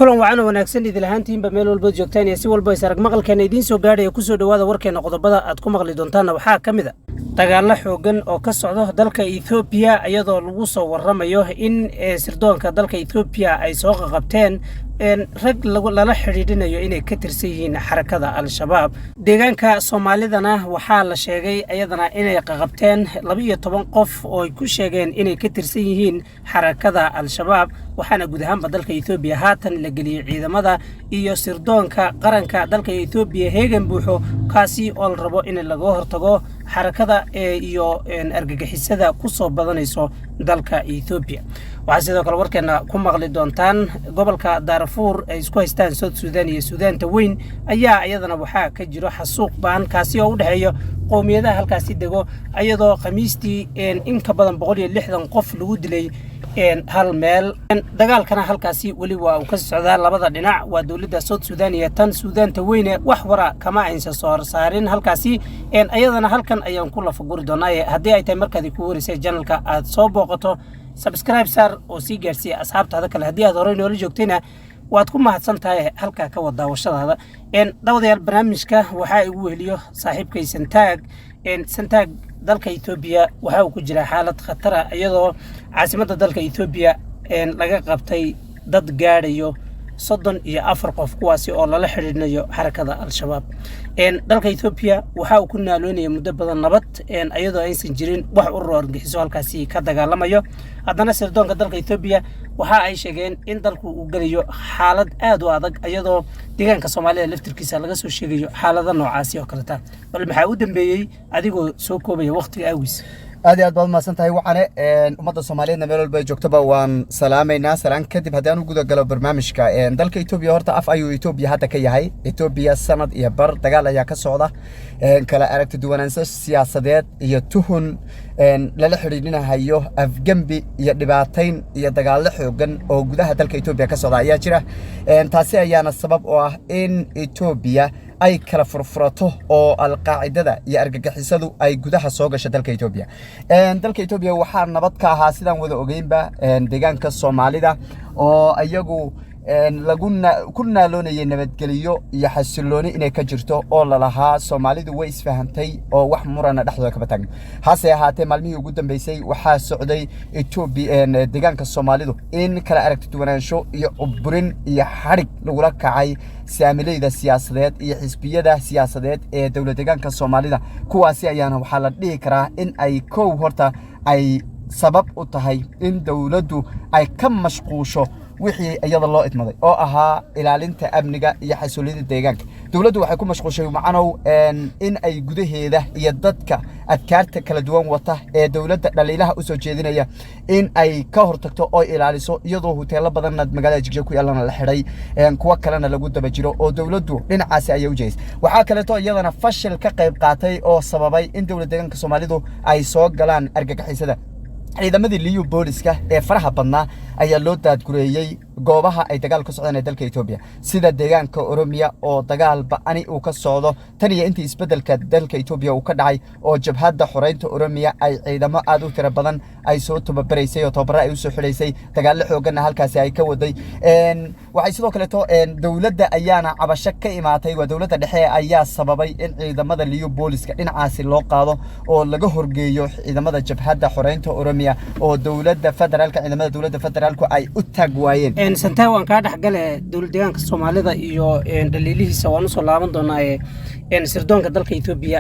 Kulan wacan oo wanaagsan idil ahaantiinba meel walbood joogtaan iyo si walba is arag maqalkeena idiin soo gaadhaya. Kusoo dhowaada warkeena. Qodobada aad ku maqli doontaanna waxaa ka mid a dagaallo xooggan oo ka socdo dalka Ethoobiya, iyadoo lagu soo warramayo in sirdoonka dalka Ethoobiya ay soo qaqabteen rag lala xidhiidhinayo inay ka tirsan yihiin xarakada Al-Shabaab. Deegaanka Soomaalidana waxaa la sheegay iyadana inay qaqabteen 12 qof oo ay ku sheegeen inay ka tirsan yihiin xarakada Al-Shabaab. Waxaana guud ahaanba dalka Ethoobiya haatan la geliyey ciidamada iyo sirdoonka qaranka dalka Ethoobiya heegan buuxo, kaasi oo la rabo in laga hortago xarakada iyo argagixisada ku soo badanayso dalka Ethoobiya. Waxaa sidoo kale warkeena ku maqli doontaan gobolka Daarfuur ay isku haystaan South Sudan iyo Suudaanta weyn ayaa iyadana waxaa ka jiro xasuuq ba'an, kaasi oo u dhexeeyo qowmiyadaha halkaasi dego, iyadoo Khamiistii in ka badan 160 qof lagu dilay hal meel. Dagaalkana halkaasi weli waa uu ka socdaa. Labada dhinac, waa dowladda South Sudan iyo tan Suudaanta weyne, wax wara kama aysan soo saarin halkaasi. Iyadana halkan ayaan ku lafaguri doonaa. Haddii ay tahay markaad ku wareysay channelka aad soo booqato, subscribe saar oo sii gaarsiiya asxaabtaada kale. Haddii aad horey noola joogtayna, waad ku mahadsan tahay halkaa ka wad daawashadaada. Daawadayaal, barnaamijka waxaa igu weheliyo saaxiibkay Santaag. Santaag, dalka Ethoobiya waxa uu ku jiraa xaalad khatara, iyadoo caasimadda dalka Ethoobiya laga qabtay dad gaadhayo 34 qof, kuwaasi oo lala xidhiidhinayo xarakada Al-Shabaab. Dalka Ethoobiya waxa uu ku naaloonaya muddo badan nabad, iyadoo aysan jirin wax urur argagixiso halkaasi ka dagaalamayo. Haddana sirdoonka dalka Ethoobiya waxa ay sheegeen in dalku uu gelayo xaalad aad u adag, iyadoo deegaanka Soomaalida laftirkiisa laga soo sheegayo xaalado noocaasi oo kaleta. Bal maxaa u dambeeyey, adigoo soo koobaya waqtiga aawiis? Aad iyo aad baad umahadsan tahay wacane. Ummadda Soomaaliyeedna meel walba ay joogtaba waan salaamaynaa. Salaan kadib, haddii aan u guda galo barnaamijka, dalka Etoobiya horta af ayuu Etoobiya hadda ka yahay. Etoobiya sanad iyo bar dagaal ayaa ka socda, kala aragti duwanaansho siyaasadeed iyo tuhun lala xidhiidhinahayo afgembi iyo dhibaatayn iyo dagaallo xoogan oo gudaha dalka Etoobiya ka socda ayaa jira. Taasi ayaana sabab u ah in Etoobiya ay kala furfurato oo Alqaacidada iyo argagixisadu ay gudaha soo gasho dalka Etoobiya. Dalka Etoobiya waxaa nabad ka ahaa, sidaan wada ogeynba, deegaanka Soomaalida oo iyagu lagu ku naaloonayay nabadgeliyo iyo xasilooni inay ka jirto, oo lalahaa Soomaalidu way isfahantay oo wax murana dhexdooda kama taagno. Hase ahaatee, maalmihii ugu dambeysay waxaa socday Etoobiya, deegaanka Soomaalidu, in kala aragti duwanaansho iyo cuburin iyo xadhig lagula kacay saamileyda siyaasadeed iyo xisbiyada siyaasadeed ee dowlad deegaanka Soomaalida. Kuwaasi ayaana waxaa la dhihi karaa in ay kow horta ay sabab u tahay in dowladdu ay ka mashquusho wixii iyada loo idmaday oo ahaa ilaalinta amniga iyo xasiloonida deegaanka. Dowladdu waxay ku mashquushay, macanow, in ay gudaheeda iyo dadka adkaarta kala duwan wata ee dowladda dhaliilaha usoo jeedinaya in ay ka hortagto oo ilaaliso, iyadoo huteelo badanna magaalada Jigjiga ku yaalana la xidhay, kuwo kalena lagu daba jiro, oo dowladdu dhinacaasi ayay u jeedisay. Waxaa kaleeto iyadana fashil ka qayb qaatay oo sababay in dowlad deegaanka Soomaalidu ay soo galaan argagixisada. Ciidamadii Liyu Booliska ee faraha badnaa ayaa loo daadgureeyey goobaha ay dagaal ka socdaan ee dalka Etoobiya, sida deegaanka Oromiya oo dagaal ba'ani uu ka socdo tan iyo intii isbeddelka dalka Etoobiya uu ka dhacay, oo Jabhadda Xoreynta Oromiya ay ciidamo aad u tiro badan ay soo tababaraysay oo tababaro ay usoo xidhaysay, dagaallo xoogganna halkaasi ay ka waday. Waxay sidoo kaleeto dowladda ayaana cabasho ka imaatay, waa dowladda dhexe, ayaa sababay in ciidamada Liyu Booliska dhinacaasi loo qaado oo laga horgeeyo ciidamada Jabhadda Xoreynta Oromiya, oo dowladda federaalka, ciidamada dowladda federaalku ay u taag waayeen. Santaa, waan kaa dhexgale. Dowlad deegaanka Soomaalida iyo dhaliilihiisa waan usoo laaban doonaa. Sirdoonka dalka Etoobiya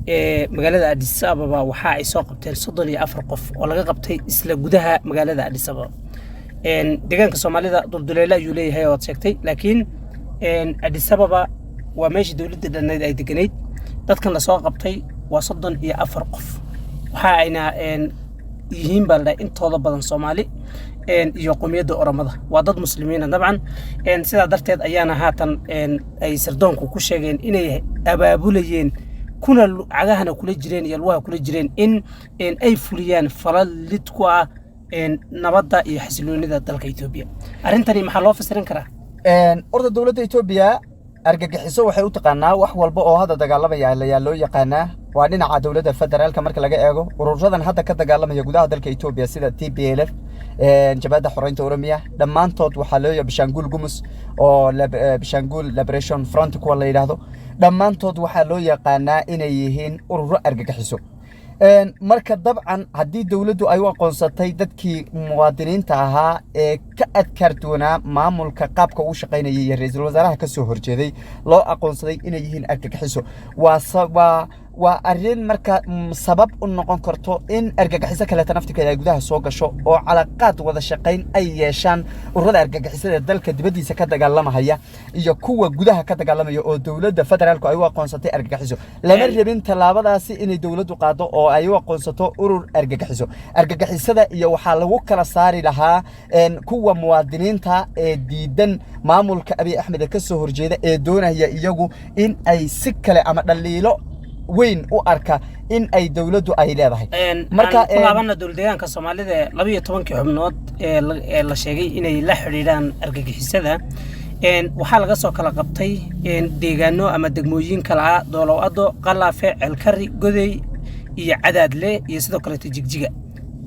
ee magaalada Addis Ababa waxa ay soo qabteen 34 qof oo laga qabtay isla gudaha magaalada Addis Ababa. Deegaanka Soomaalida dulduleelo ayuu leeyahay ood sheegtay, laakiin Addis Ababa waa meeshii dowladda dhannayd ay deganayd. Dadkan lasoo qabtay waa 34 qof, waxa ayna yihiin baa la dhahay intooda badan Soomaali iyo qowmiyadda Oromada, waa dad Muslimiina dabcan. Sidaa darteed ayaana haatan ay sirdoonku ku sheegeen inay abaabulayeen, kuna cagahana kula jireen iyo lugaha kula jireen in ay fuliyaan falal lid ku ah nabadda iyo xasiloonida dalka Etoobiya. Arrintani maxaa loo fasirin karaa? Horta dowladda Etoobiya argagixiso waxay u taqaanaa wax walba oo hadda dagaalamaya ayaa loo yaqaanaa. Waa dhinaca dowladda federaalka marka laga eego. Ururadan hadda ka dagaalamaya gudaha dalka Etoobiya sida TPLF Jabhadda Xoreynta Oromiya, dhammaantood waxaa loo Bishaanguul Gumus oo Bishaanguul Liberation Front kuwa la yidhaahdo, dhammaantood waxaa loo yaqaanaa inay yihiin ururo argagixiso. Marka dabcan haddii dowladdu ay u aqoonsatay dadkii muwaadiniinta ahaa ee ka adkaar doonaa maamulka qaabka uu shaqaynayay iyo ra-iisul wasaaraha ka soo horjeeday loo aqoonsaday inay yihiin argagixiso, waa arrin marka sabab u noqon karto in argagixiso kaleeta naftirkeeda ay gudaha soo gasho oo calaqaad wada shaqayn ay yeeshaan ururada argagixisada dalka dibaddiisa ka dagaalamahaya iyo kuwa gudaha ka dagaalamaya oo dowladda federaalku ay u aqoonsatay argagixiso. Lama rabin tallaabadaasi inay dowladdu qaado oo ay u aqoonsato urur argagixiso. Argagixisada iyo waxaa lagu kala saari lahaa kuwa muwaadiniinta ee diidan maamulka Abiy Axmed ee ka soo horjeeda ee doonaya iyagu in ay si kale ama dhaliilo weyn u arka in ay dowladdu ay leedahay. Marka ku laabana dowlad deegaanka Soomaalida, 12-kii xubnood ee la sheegay inay la xidhiidhaan argagixisada waxaa laga soo kala qabtay deegaano ama degmooyin kala ah Doolow Ado, Qalaafe, Ceelkari, Godey iyo Cadaadle iyo sidoo kaleeto Jigjiga.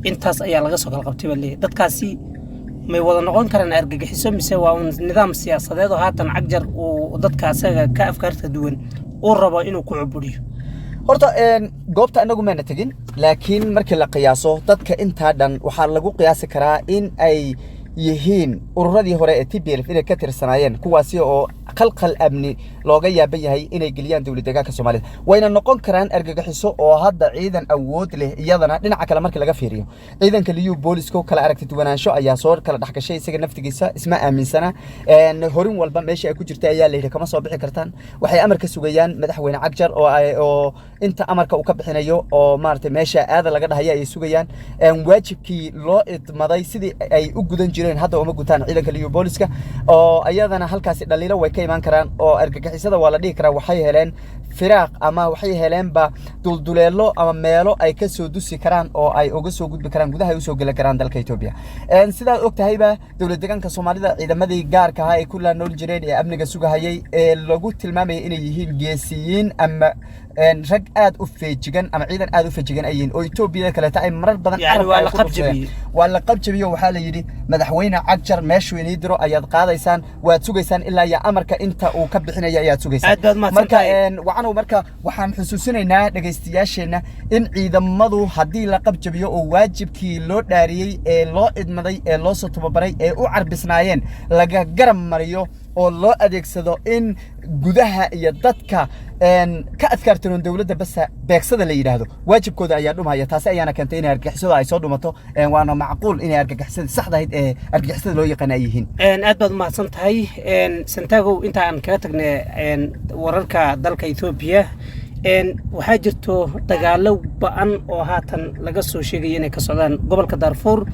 Intaas ayaa laga soo kala qabtay baa leeyahay. Dadkaasi may wada noqon karaan argagixiso, mise waa un nidaam siyaasadeed oo haatan Cagjar uu dadka asaga ka afkaarta duwan uu rabo inuu ku cuburiyo? Horta goobta anagu maana tegin, laakiin markii la qiyaaso dadka intaa dhan waxaa lagu qiyaasi karaa in ay yihiin ururadii hore ee TPLF inay ka tirsanaayeen, kuwaasi oo khalkhal amni looga yaaban yahay inay geliyaan dowlad deegaanka Soomaalida. Wayna noqon karaan argagixiso oo hadda ciidan awood leh. Iyadana dhinaca kale markii laga fiiriyo, ciidanka Liyu Booliska kala aragti duwanaansho ayaa soo kala dhexgashay, isaga naftigiisa isma aaminsana. Horin walba meesha ay ku jirta ayaa la yidhi kama soo bixi kartaan. Waxay amar ka sugayaan madaxweyne Cagjar oo inta amarka uu ka bixinayo oo maaragtay meesha aada laga dhahaya ayay sugayaan. Waajibkii loo idmaday sidii ay u gudan jireen hadda uma gutaan ciidanka Liyu Booliska, oo iyadana halkaasi dhaliilo way ka imaan karaan, oo argagixisada waa la dhihi karaa waxay heleen firaaq ama waxay heleenba dulduleelo ama meelo ay ka soo dusi karaan oo ay uga soo gudbi karaan, gudaha ay usoo geli karaan dalka Etoobiya. Sidaad og tahayba, dowlad deegaanka Soomaalida ciidamadii gaarka ahaa ee ku nool jireen ee amniga sugahayay ee lagu tilmaamayay inay yihiin geesiyiin ama rag aad u feejigan ama ciidan aad u feejigan ay yihiin oo Etoobiyada kaleeta ay marar badan Yani waa carabka ay la ku dhufsadeen. qabjabiyey. Waa la qabjabiyo. Waxaa la yidhi madaxweyne Cagjar meeshuu inii diro ayaad qaadaysaan, waad sugaysaan ilaa iyo amarka inta uu ka bixinaya ayaad sugaysaan. Aad baad mahadsan Marka tahay. Wacanow, marka waxaan xusuusinaynaa dhegaystayaasheenna in ciidamadu haddii la qabjabiyo oo waajibkii loo dhaariyey ee loo idmaday ee loo soo tababaray ee u carbisnaayeen laga garab mariyo oo loo adeegsado in gudaha iyo dadka ka adkaartanoon dowladda basa beegsada la yidhaahdo, waajibkooda ayaa dhumaya. Taasi ayaana keentay inay argagixisadu ay soo dhumato. Waana macquul inay argagixisada saxda ahayd ee argagixisada loo yaqaana ay yihiin. Aad baad umahadsan tahay, Santagow. Inta aan kaga tagnay wararka dalka Etoobiya, waxaa jirto dagaalo ba-an oo haatan laga soo sheegaya inay ka socdaan gobolka Darfur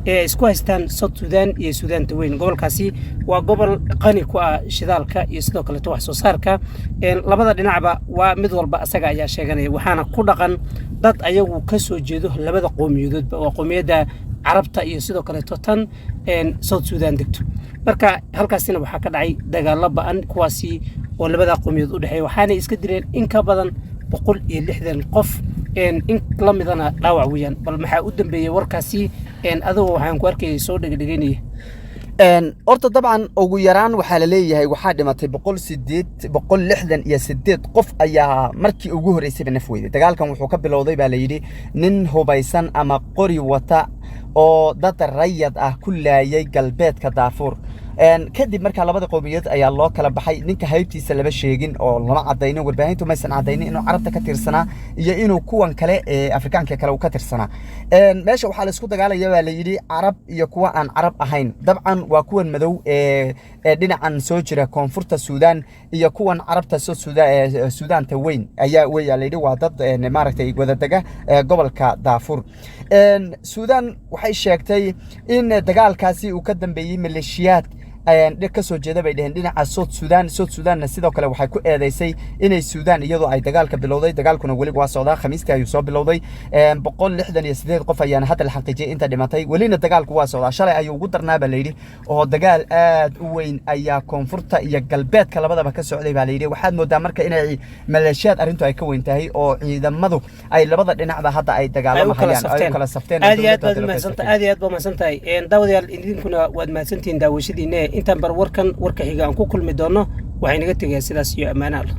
ee ay isku haystaan South Sudan iyo Suudaanta Weyn. Gobolkaasi waa gobol qani ku ah shidaalka iyo sidoo kaleeto wax soo saarka. Labada dhinacba waa mid walba asaga ayaa sheeganaya, waxaana ku dhaqan dad ayagu ka soo jeedo labada qowmiyadoodba, waa qowmiyadda Carabta iyo sidoo kaleeto tan South Sudan degto. Marka halkaasina waxaa ka dhacay dagaalo ba-an, kuwaasi oo labada qowmiyadood u dhexeeya, waxaanay iska dileen in ka badan 160 qof, in la midana dhaawac weeyaan. Bal maxaa u dambeeyey warkaasi? Adigoo waxaan ku arkayay soo dhegdhegaynaya. Horta dabcan ugu yaraan waxaa la leeyahay waxaa dhimatay 168 qof ayaa markii ugu horreysayba naf weyday. Dagaalkan wuxuu ka bilowday baa la yidhi nin hubaysan ama qori wata oo dad rayad ah ku laayay galbeedka Daarfuur. Kadib markaa labada qowmiyadood ayaa loo kala baxay. Ninka haybtiisa lama sheegin oo lama cadaynin, warbaahintu maysan cadaynin inuu Carabta ka tirsanaa iyo inuu kuwan kale ee Afrikaanka kale uu ka tirsanaa. Meesha waxaa la isku dagaalaya baa la yidhi Carab iyo kuwa aan Carab ahayn. Dabcan waa kuwan madow ee dhinacan soo jira koonfurta Suudaan iyo kuwan Carabta soo Suudaan, Suudaanta Weyn ayaa weeyaa la yidhi. Waa dad maaragtay wadadega gobolka Daarfuur. Suudaan waxay sheegtay in dagaalkaasi uu ka dambeeyey maleeshiyaad Ka soo jeeda bay dheheen dhinaca South Sudan. South Sudanna sidoo kale waxay ku eedeysay inay Sudan iyadoo ay dagaalka bilowday. Dagaalkuna weli waa socdaa, Khamiistii ayuu soo bilowday. 168 qof ayaana hadda la xaqiijiyay inta dhimatay, welina dagaalku waa socdaa. Shalay ayuu ugu darnaa baa layidhi, oo dagaal aad u weyn ayaa koonfurta iyo galbeedka labadaba ka socday baa layidhi. Waxaad moodaa marka inay maleeshiyaad arrintu ay ka weyn tahay, oo ciidamadu ay labada dhinacba hadda ay ay u kala dagaalamayaan, ay u safteen. kala safteen. Aad iyo aad dowladda baad hadda loo kala umahadsanta safteen. Aad iyo aad baad mahadsantahay. Daawadayaal, idinkuna waad mahadsantihiin daawashadiina. Intaan bar warkan warka xiga aan ku kulmi doono, waxay naga tegayaa sidaas iyo ammaano Allah.